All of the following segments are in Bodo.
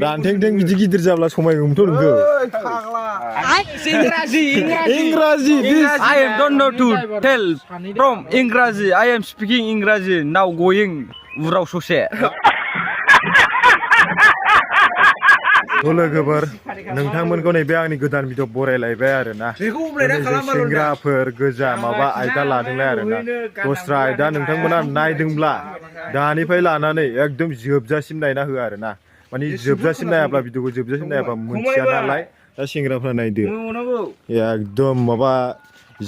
रानथें बिदि गिदिर जाब्ला समायगौमोनथ' नोंखौ इंराजि I don't know to tell from English. I am speaking English now going उराव ससे लोगोफोर नोंथांमोनखौ नैबे आंनि गोदान भिडिअ बरायलायबाय आरोना सेंग्राफोर गोजा माबा आयदा लादोंलाय आरोना दस्रा आयदा नोंथांमोना नायदोंब्ला दानिफ्राय लानानै एकदम जोबजासिम नायना हो आरोना माने जोबजासिम नायाब्ला भिडिअखौ जोबजासिम नायाब्ला मोनथिया नालाय दा सेंग्राफ्रा नायदो एकदम माबा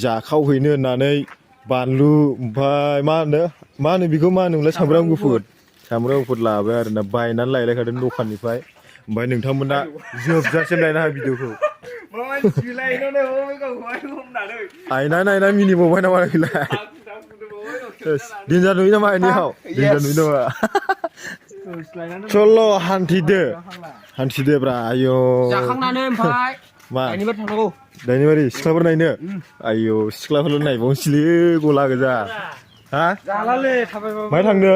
जाखावहैनो होननानै बानलु ओमफ्राय मा होनो बेखौ मा होनोमोनलाय सामब्राम गुफुर लाबाय आरोना बायनानै लायलायखादों दखाननिफ्राय ओमफ्राय नोंथांमोना जोबजासिम नायना हो भिडिअखौ आयना नायना मिनिबावबाय नामा नोंलाय दिनजा नुयो नामा आयनियाव दिनजा नुयो नामा चल हान्थिदो ब्रा आयौ जाखांनानै ओमफ्राय मा दानिबार थांनांगौ दानिबारि सिख्लाफोर नायनो आयौ सिख्लाफोरल' नायबावनोसैलै गला गोजा हा जालालै थाबायबा माय थांनो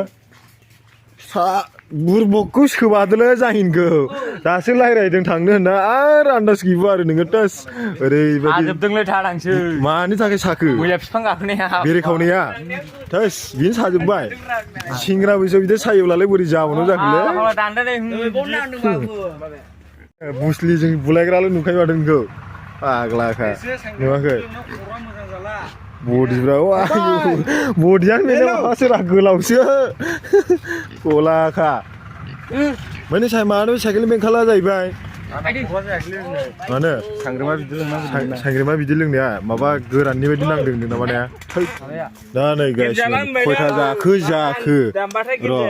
बुरबकखौ सोबादोलै जाहिनखौ दासो रायज्लायदों थांनो होनना आरो आन्दाज गैबा आरो नोङो टास ओरैबायदि साजोबदोंलै थानांसो मानि थाखाय साखो मैया बिफां गाखोनाया बेरेखावनाया टास बेनो साजोबबाय सेंग्रा बैसोआव बिदि सायोब्लालाय बोरै जाबावनो जाखोलै बुस्लिजों बुलायग्राल' नुखायो माथो नोंखौ फाग्लाखा नुवाखै बडिफ्रा आयु बडियानो बेनो माबासो गोलावसो गलाखा माने मानो साइकेल बेंखाला जाहैबाय मानो सांग्रेमा बिदि लोंनाया माबा गोराननि बायदि नांदों नोंना माने दा नै गाइसमोन खयथा जाखो र'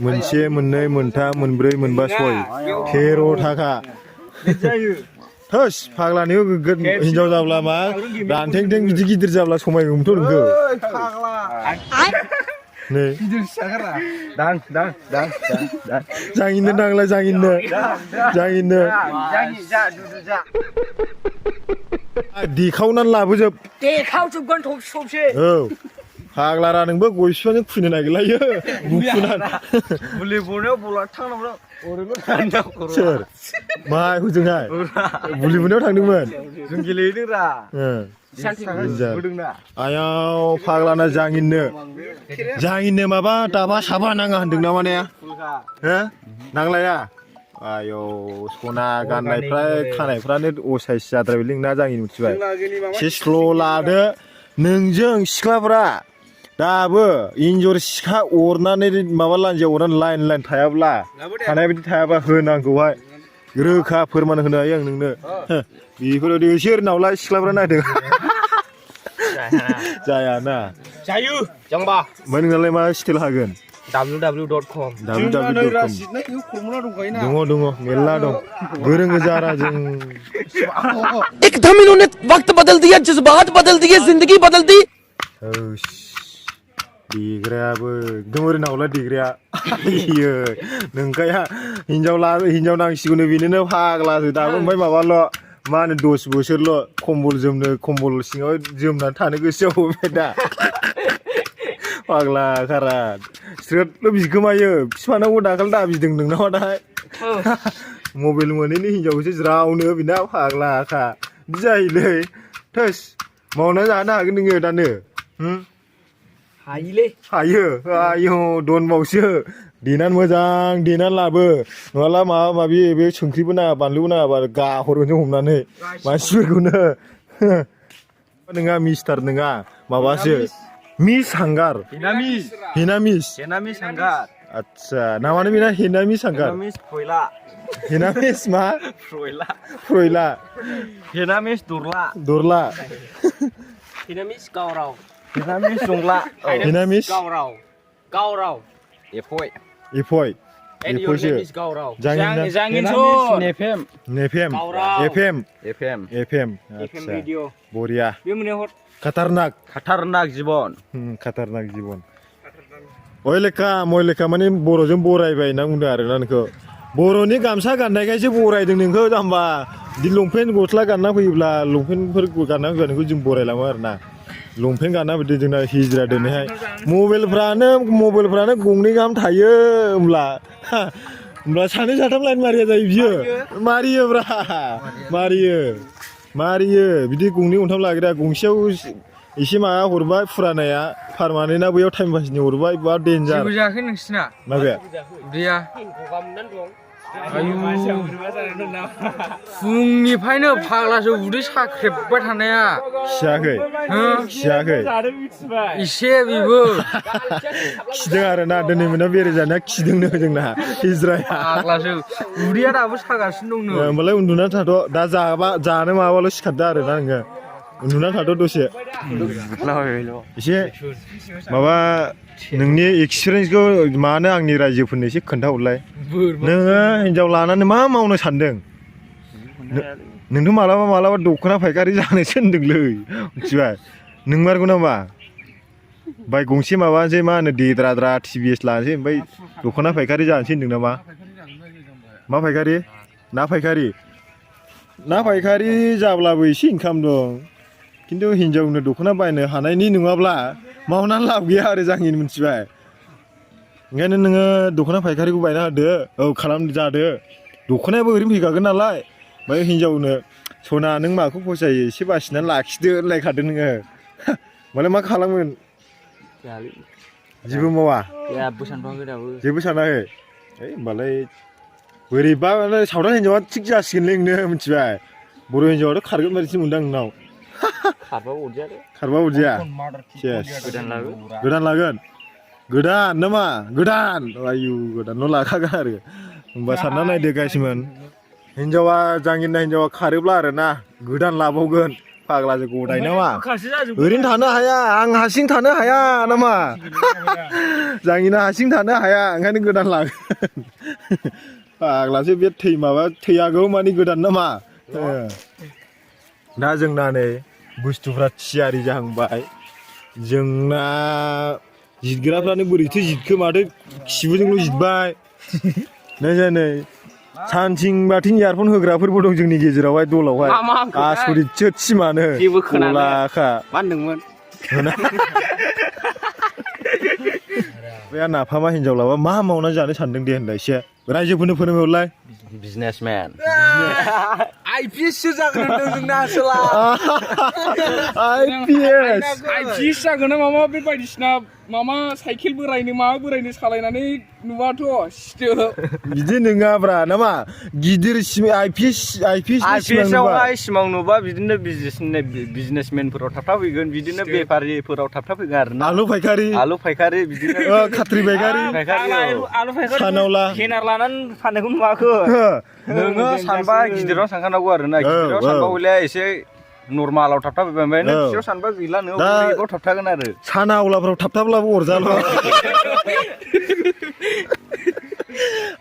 मोनसे मोननै मोनथाम मोनब्रै मोनबा 13 थाखा थोस फाग्लानिखौ हिनजाव जाब्ला मा रानथें बिदि गिदिर जाब्ला समायगौमोनथ' नोंखौ नै जाङिनो नांला जाङिनो देखावनानै लाबोजोब देखावजोबगोन थबसे औ फाग्लारा नोंबो गय बिफांजों खुनो नागिरलायो बुलि बनायाव बला थांनांगौ सोर मा हजोंहाय बुलि बुनायाव थांदोंमोन जों गेलेहैदों रा आयाव फाग्लाना जाङिननो माबा दाबा साबा नाङा होनदों ना माने हो नांलाया आयौ सना गाननायफ्रा खानायफ्रानो असाइस जाद्रायबाय नोंना जाङिन मिथिबाय एसे स्ल' लादो नोंजों सिख्लाफ्रा दाबो इन्जर सिखा अरनानै माबा लान्जियाव अरनानै लाइन थायाब्ला थानाय बायदि थायाबा होनांगौहाय रोखा फोरमान होनो हायो आं नोंनो बेफोरबायदि सोरनावलाय सिख्लाफ्रा नायदों जायाना जायो जांबा ओमफ्राय नोंनालाय मा स्टाइल हागोन www.com दङ मेरला दं गोरों गोजारा जों एकदम इन्होंने वक्त बदल दिया जज्बात बदल दिए जिंदगी बदल दी देग्रायाबो एकदम ओरैनावलाय देग्राया नोंखाया हिनजाव नांसिगौनो बेनोनो फाग्लासो दाबो ओमफ्राय माबाल' मा होनो 10 बोसोरल' कम्बल सिङाव जोमनानै थानो गोसो जाबाय दा फाग्ला खारा स्रोदल' बिगोमायो बिफानावबो दाखालि दाबिदों नोंनाव दाहाय मबाइल मोनैनि हिनजावखौसो ज्रावनो बिना फाग्लाखा बिदि जायोलै थोस मावना जानो हागोन नोङो दानो हायो आयौ दनबावसो देनानै मोजां देनानै लाबो नङाब्ला माबा माबि बे संख्रिबो नाङा बानलुबो नाङाबा गाहरगोनसो हमनानै मानसिफोरखौनो नोङा मिस्टार नोङा माबासो मिस हांगार हेनामिस हांगार आच्छा नामानो बेना हेनामिस हांगार हेनामिस मा फ्रयला हेनामिस दरला हेनामिस गावराव हेनामिस दंला हेनामिस गावराव एफय एफयसो नेफेम आच्छा बरिया खाटारनाक जीबन अयलेखा मयलेखा माने बर'जों बरायबाय होनना बुंदों आरोना नोंखौ बर'नि गामसा गाननायखायसो बरायदों नोंखौ जाम्बा बिदि लंपेन्ट गस्ला गानना फैयोब्ला लंपेन्टफोर गानना फैबा नोंखौ जों बरायलाङो आरोना लंपेन्ट गानना फैदो जोंना हिजिरा दोनैहाय मबाइलफ्रानो गंनै गाहाम थायो होमब्ला होमब्ला सानै साथाम लाइन मारिया जायो बियो मारियोब्रा मारियो बिदि गंनै गंथाम लाग्रा गंसेयाव एसे माबा हरबाय फुरानाया पारमानेन्टआ बैयाव टाइम पासनि हरबाय बा डेन्जार जेबो जायाखै नोंसिना माबाया उदैया फुंनिफ्रायनो फाग्लासो उदै साख्रेबबाय थानाया खियाखै एसे बेबो खिदों आरोना दिनै मोना बेरे जानाया खिदोंनो जोंना हिजराया फाग्लासो उदैया दाबो सागासिनो दंनो होमबालाय उन्दुना थाथ' दा जानो माबाल' सिखारदो आरोना नोङो उन्दुना थाथ' दसे एसे माबा नोंनि एक्सपिरियेन्सखौ मानो आंनि रायजोफोरनो एसे खोन्थाहरलाय नोङो हिनजाव लानानै मा मावनो सानदों नोंथ' मालाबा दख'ना फायखारि जानोसो होनदोंलै मिथिबाय नोंमारगौ नामा बाय गंसे माबानोसै मा होनो देद्राद्रा टिभिएस लानोसै ओमफ्राय दख'ना फायखारि जानोसै होनदों नामा मा फायखारि ना फायखारि जाब्लाबो एसे इनकाम दं खिन्थु हिनजावनो दख'ना बायनो हानायनि नङाब्ला मावनानै लाब गैया आरो जाङिन मिथिबाय ओंखायनो नोङो दख'ना फायखारिखौ बायना होदो औ जादो दख'नायाबो ओरैनो फैखागोन नालाय ओमफ्राय हिनजावनो सना नों माखौ फसायो एसे बासिनानै लाखिदो होनलायखादो नोङो मालाय मा खालामगोन जेबो मावा जेबो सानाखै होमबालाय बोरैबा सावथाल हिनजावा थिग जासिगोनलै नोंनो मिथिबाय बर' हिनजावाथ' खारगोन बायदिसो मोनदों आं नोंनाव खारबा अरजाया गोदान लागोन गोदान नामा गोदान आयु गोदानल' लाखागोन आरो होमबा सानना नायदो गाइसमोन हिनजावा जाङिना हिनजावा खारोब्ला आरोना गोदान लाबावगोन फाग्लाजों गदाय नामा ओरैनो थानो हाया आं हारसिं थानो हाया नामा जाङिना हारसिं थानो हाया ओंखायनो गोदान लागोन फाग्लासो बे थैयागौ मानि गोदान नामा दा जोंना नै बुस्थुफ्रा थियारि जाहांबाय जोंना जितग्राफ्रानो बोरैथो जितखो माथो खिबुजोंल' जितबाय नै सानथिं बाथिं इयारफन होग्राफोरबो दं जोंनि गेजेरावहाय दलावहाय आसरितसो थिमानो गलाखा मा होनदोंमोन बे नाफामा हिनजाव लाबा मा मावना जानो सानदों दे होनलाय एसे रायजोफोरनो फोरोंहरलाय बिजनेसमेन आइपिएस सो जागोन होनदों जोंना आसोला आइपिएस जागोन ना मामा बे बायदिसिना मामा साइकेल बोरायनो माबा बोरायनो सालायनानै नुबाथ' सिथो बिदि नङाब्रा नामा गिदिर आइपिएसआवहाय सिमां नुबा बिदिनो बिजनेसमेनफोराव थाबथाफैगोन बिदिनो बेफारिफोराव थाबथाफैगोन आरो ना आलु फायखारि बिदिनो खाथ्रि फायखारि आलु फायखारि सानावला केनार लानानै फाननायखौ नुवाखै नोङो सानबा गिदिराव सानखानांगौ आरो ना गिदिराव सानबा हले एसे नर्मालाव थाबथाफैबाय ओमफ्राय नों फिसायाव सानबा गैला नों बेयाव थाबथागोन आरो साना आवलाफ्राव थाबथाब्लाबो अरजाल'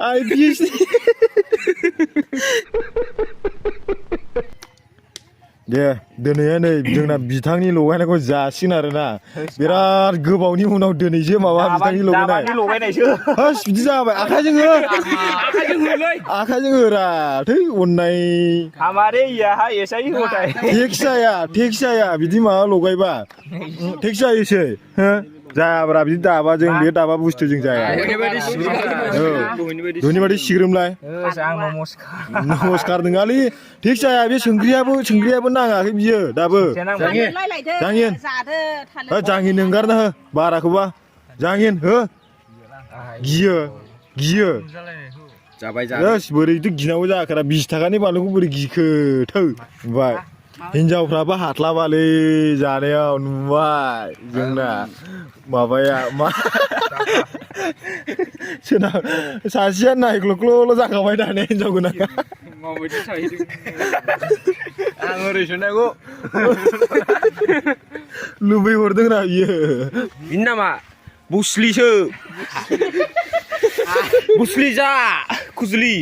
आइपिएस दे दिनैहाय नै जोंना बिथांनि लगायनायखौ जासिगोन आरोना बिराद गोबावनि उनाव दिनैसो माबा बिथांनि लगायनायसो बिदि जाबाय आखाइजों होरा थै अननाय टेक्स जाया बिदि माबा लगायबा टेक्स जायोसै जायाब्रा बिदि दाबाजों बे दाबा बुस्थुजों जाया दहनि बायदि सिग्रोमलाय नमस्कार नङालै टेक्स जाया बे सोंग्रियाबो नाङाखै बियो दाबो जाङिन ओंगारना हो बाराखौबा जाङिन हो गियो बोरैथो गिनांगौ जाखोरा 20 थाखानि बानलुखौ बोरै गिखो थौ बुंबाय हिनजावफ्राबो हास्लाबालै जानायाव नुबाय जोंना माबाया मा सोनाब सासेया नायग्ल'ग्ल' जाखाबाय दानिया हिनजाव गोनां आं ओरै सोनांगौ लुबैहरदोंना बियो बिनि नामा बुस्लिसो बुस्लि जा खुजलि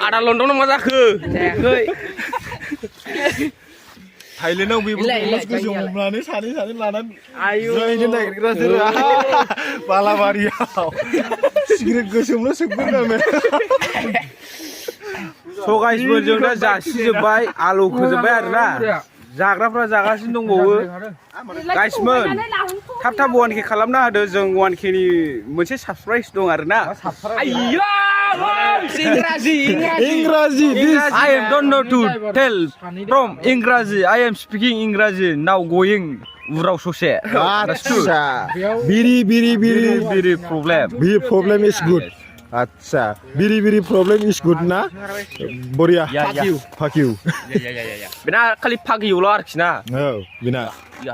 आदा लन्डनाव मा जाखो जायाखै थाइलेण्डआव बेबो गोजौ हमनानै सानै लानानै जाहैनो नागिरग्रा बालाबारियाव सिगारेट गोसोमल' सोबगोन सगाइसफोरजों दा जासिजोब्बाय आलु खोजोब्बाय आरोना जाग्राफ्रा जागासिनो दंबावो गाइसमोन थाब वान के खालामना होदो जों वान के नि मोनसे सारप्राइज दं आरोना इंराजि I don't know to tell from English. I am speaking English now going Urau Sose. আচ্ছা বিড়ি বিড়ি বিড়ি Very problem. Bidi problem is good আচ্ছা bidi bidi problem is good না বরিয়া fuck you Bina kali pagi ular kina. औ बिना Ya.